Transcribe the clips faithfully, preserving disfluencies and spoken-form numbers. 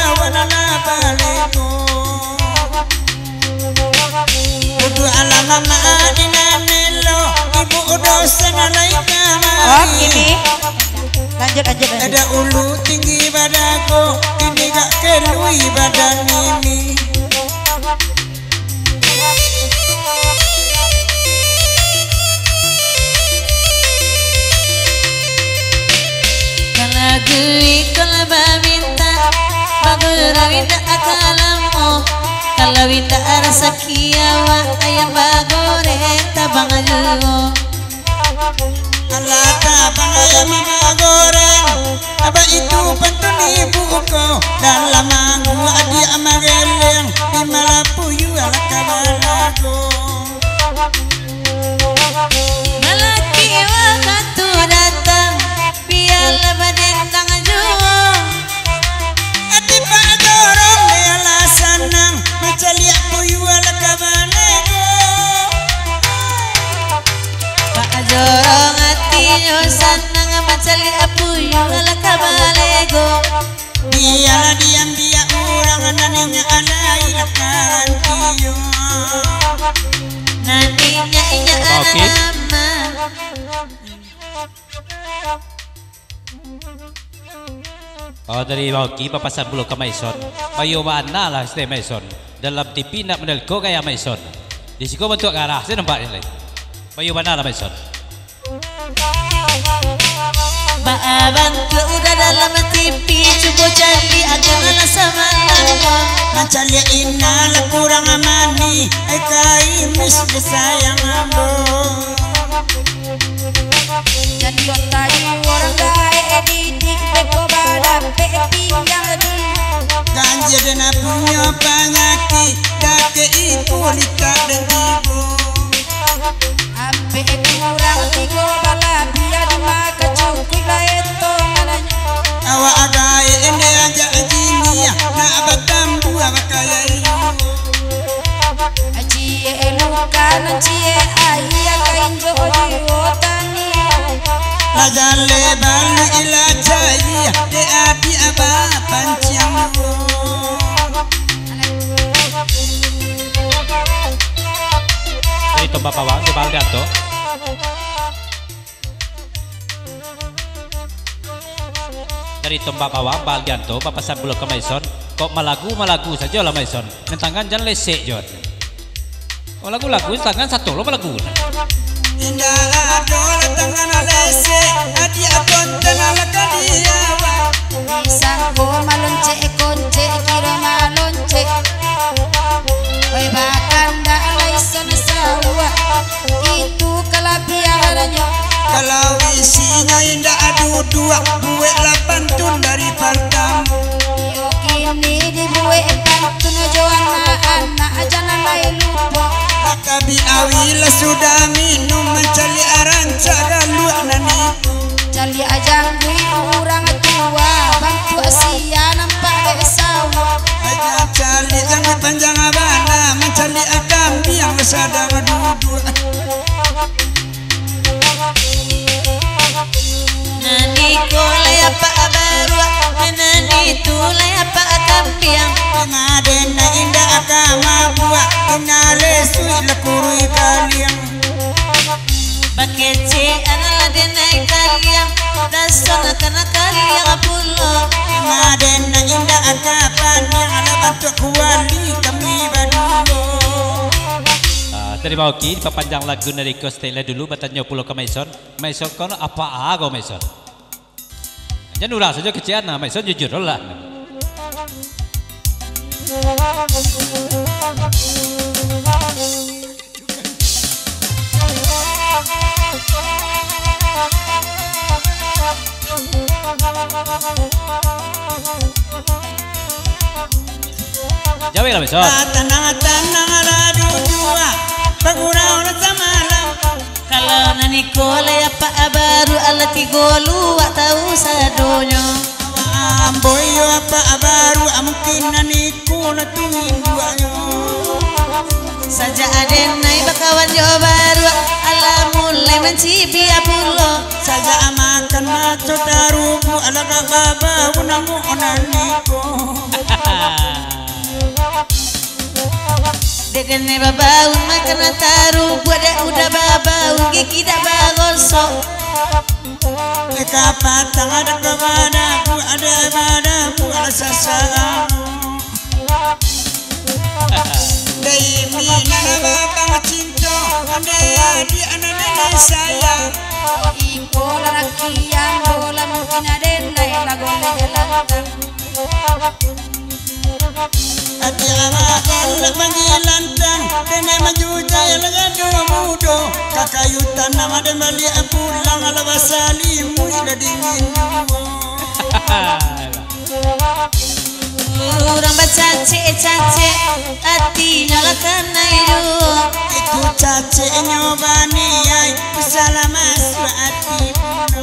Awan anak baleko. Duduak alam amak di nan elok, ibu dosen alai kamari. Oke, ini. Lanjut, lanjut, lanjut. Ada ulu tinggi badago, ini gak kelui badan ini. Kalau gui kalau baminta, bagurau indak akan lamo. Kalau indak rasaki awak, ayam bagoreng tabang juo. Alah tabang ayam bagoreng, abah itu pantun ibu ko. Dalam manggu adiak mageleng, di malapuyu alah ka balago. Lalaki wakatu datang, bialah badendang juo. Ati Pak Jorong bialah sanang, mancaliak puyuah lah ka balego. Pak Jorong atinyo sanang, mancaliak puyuah lah ka balego. Bialah diambiak urang, nan inyo alai lah ka antio. Nan inyo, inyo Oke. alai. Oh, dari Bang Oki, bapasan pulo ka Maison. Bayo bana lah, Stay Maison. Dalam T V indak manalko gaya Maison. Di siko bantuak garah, saya nampak ni lain. Bayo bana lah, Maison. Baa bantuak udah dalam T V, cubo caliak akan lah samalam. Mancaliak indak lah kurang amani, ai kaimis disayang ambo. Jadi otak urang gaek didik, beko badapek pinggang di. Ganjia den punyo panyakik, dakek iko litak den tibo. Ampek kurang tigo balabiah, dimakan cukuik lah eto mananyo. Awak gaek den ajak jiniah, nak batambuah bakayai. Ciek luka nan ciek aia, ka injok jiwo tani. Lah jaleh baluik lah caia, dek adiak bapanciang. Dari Tombak Bawang, Tombak Aldianto. Dari Tombak Bawang, Bang Aldianto, bapasan pulo ka Maison, kok malagu-malagu sajo lah Maison, nan tangan jan lesek jo. Oh, lagu-lagu tangan sato lo malagu. Indak ado lah tangan lesek, adiak konten lah ka diawa. Disangko maloncek koncek, kiro maloncek. Oi, bakandak lai sansawak. Itu kalabiahannyo. Kalau isinyo indak duduak, bueklah pantun dari partamo. Iyo kini dibuek pantun jo anak-anak, jan lai lupo. Makabi awi lah sudah minum, mancaliak rancak galuak nan itu. Caliak jangguik urang tua, bantuak sia nampak dek sawah. Aja caliak jangguik panjang bana, mancaliak kambiang lah sadang duduak. Nan iko lai apak baruak, nan itu lai apak kambiang. Pangaden nan indak ka mabuak, indak lesuik lah kuruih kaliang. Bakecek anak lah denai kaliang, dasar nak kena kaliang pulo. Pangaden nan indak ka pandiang, alah bantuak kuali kami baduo. Ah, tarimo kasih, dipapanjang lagu dari Kostek lah dulu, batanyo pulo ka Maison. Maison kono apak ko Maison? Jan urang sajo kecek an, Maison jujur lah. Jawek lah, Maison. Tanang-tanang lah duduak, bagurau lah samalam. Kalau nan iko lai apak baruak, alah tigo luak tahu sadonyo. Ambo iyo apak baruak, mungkin nan iko lah tu induaknyo. Sajak aden nai bakawan jo baruak, alah mulai mancibiak pulo. Sajak makan mato tarubuak, alah ka babau namo nan iko. Dek denai babaun makan taruh, buat dek udah babaun gigi dak bagosok. Dek kapatang ado ka badabu, ado badabu asa sarang. Dek imi nan babang cinto, ado adik anak nenek sayang. Iko lalakian bola mungkin ado nai lagu lelantang. Ati awak galak manggilantang, denai manjujai lagado mudo. Kakayu tanam ado baliak pulang, alah basalimuik lah dingin juo. Urang bacacek-cacek, atinyo lah kanai juo. Itu caceknyo baniai, salah masuak ati pulo.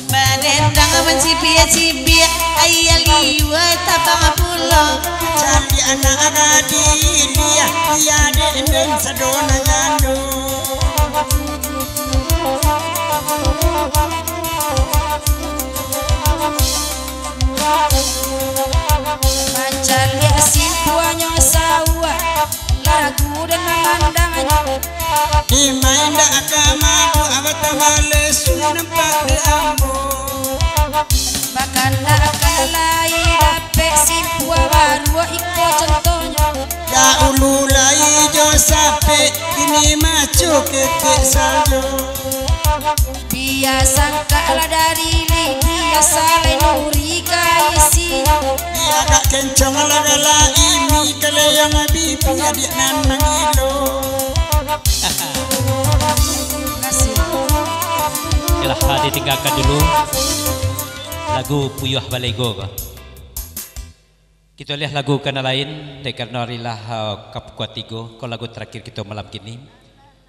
Badendang mancibiak-cibiak, aia liua tabang pulo. Caliak anak gadih liak, iya dendang sadonyo nyando. Mancaliak simpuanyo sauak, lagu den mamandangnyo. Ima indak ka mabuak, batambah lesu nampak dek ambo. Bakandak ka lai dapek simpua baruak, iko contohnyo. Daulu lai jo sapek, kini maco ketek sajo. Bia sangkak lah dari lidi, asalai nuri ka isinyo. Bia agak kencang lah galak imi, kaleang bibi adiak nan mangilo. Yalah, ditinggakan dulu lagu Puyuah Balego ko. Kito liah lagu ka nan lain, dek karano ari lah, eh, ka pukua tigo, ko lagu terakhir kito malam kini.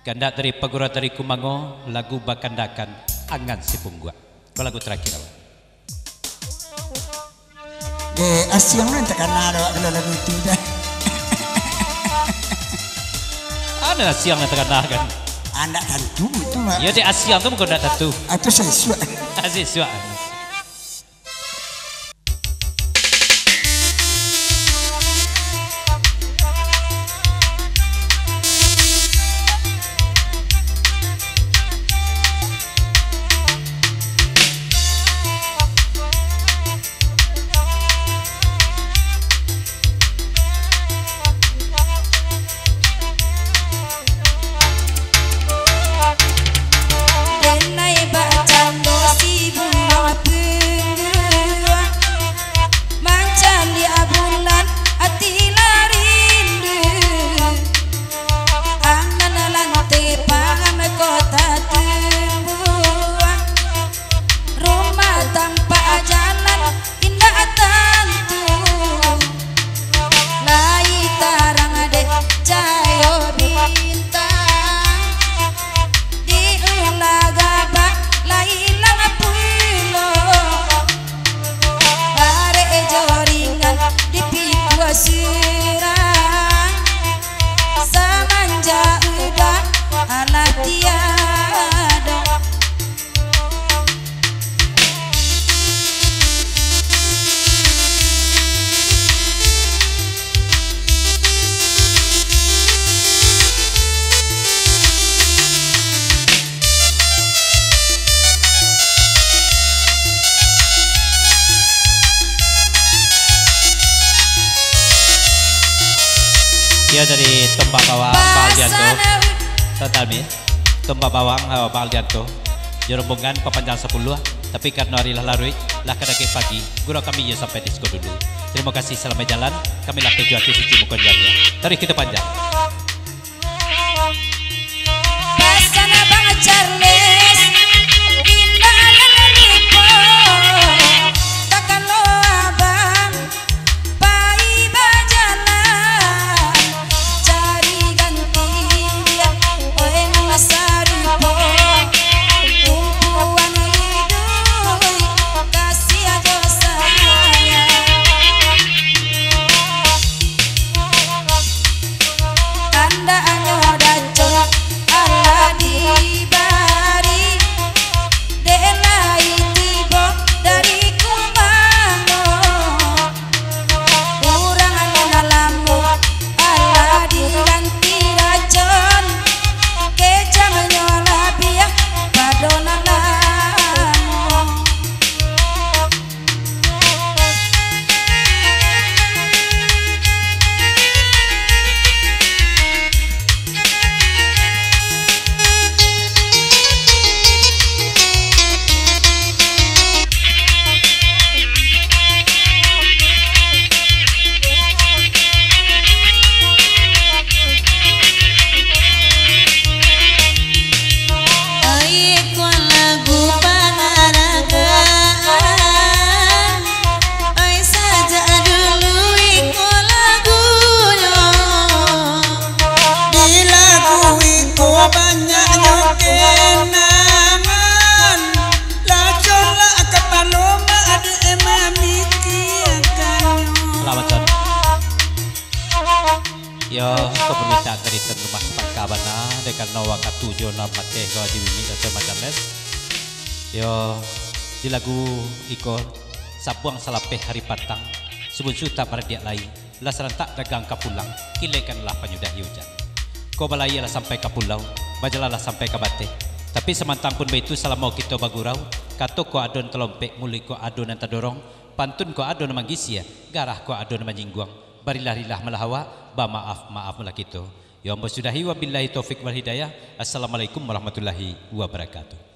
Kandak dari Pagurau dari Kumango, lagu Bakandakan Angan Si Pungguak. Ko lagu terakhir, abah. Eh, Asiang nan takana doh, kalau lagu itu dah. Ado Asiang nan takana kan? Andak tantu tu, Mak. Iyo, dek Asiang tu bukan ndak tantu. Atau sesuai. Ah, sesuai. Denai bacando si buruang pungguang, mancaliak bulan ati lah rindu. Angan lanteh pangan kota tumbuang, rumah tampak jalan indak tantu. Lai tarang dek cayo bintang, di ulah gabak lai ilang pulo. Barek jo ringan dipikua surang, samanjak udah alah tiado. Iyo dari Tombak Bawang, Bang Aldianto. Tantami. Tombak Bawang, eh, Bang Aldianto. Jo rombongan papanjang sapuluah, tapi karano ari lah laruik, lah ka dakek pagi, gurau kami iyo sampai di siko dulu. Tarimo kasih, salamaik jalan, kami lah tuju ati suci muko janiah. Taruih kito panjang. Pasan Abang Charles, indak lalalipo, takalo abang pai bajalan, cari ganti diak, oe nan sarupo, umpuan iduik, kasiah jo sayang. Yo, ko pamintak dari tuan rumah sapangka bana, dek karano wakatu jo nan mateh ko di mimik raso macam es. Yo, di lagu iko, sabuang salapeh hari patang, subunsu tak baradiak lai, lah sarantak dagang ka pulang, kilekanlah panyudah ujan. Ko balayia lah sampai ka pulau, bajalanlah sampai ka bateh, tapi samantang pun baitu salamo kito bagurau, kato ko ado nan talompek, muluik ko ado nan tadorong, pantun ko ado nan manggisia, garah ko ado nan manyingguang, barilah-rilah malah awak, bamaaf-maaf malah kito. Yo, ambo sudahi, wabillahi taufik wal hidayah. Assalamualaikum warahmatullahi wabarakatuh.